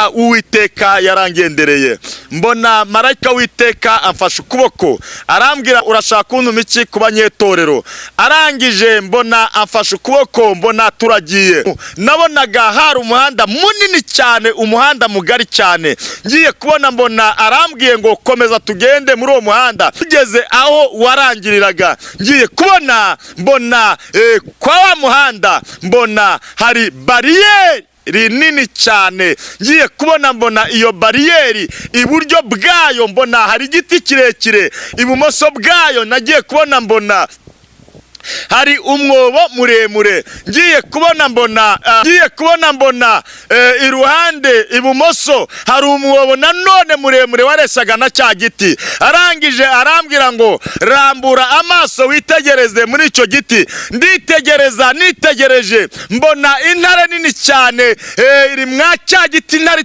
Marayika w'Uwiteka yarangendereye, mbona marayika w'Uwiteka amfashe ukuboko, arambwira: "Urashaka kuntuma iki ku banyetorero?" Arangije mbona amfashe ukuboko, mbona turagiye. Nabonaga hari umuhanda munini cyane, umuhanda mugari cyane. Ngiye kubona mbona arambwiye ngo: "Komeza tugende muri uwo muhanda." Tugeze aho warangiriraga, ngiye kubona mbona kwa wa muhanda mbona hari bariyeri rinini cyane. Ngiye kubona mbona iyo bariyeri, iburyo bwayo mbona hari igiti kirekire, ibumoso bwayo nagiye kubona mbona hari umwobo muremure. Ngiye kubona mbona iruhande ibumoso hari umwobo nanone muremure waresaga na cya giti. Arangije arambwira ngo: "Rambura amaso witegereze muri icyo giti." Nditegereza, nitegereje mbona intare nini cyane iri mwa cya giti, intare.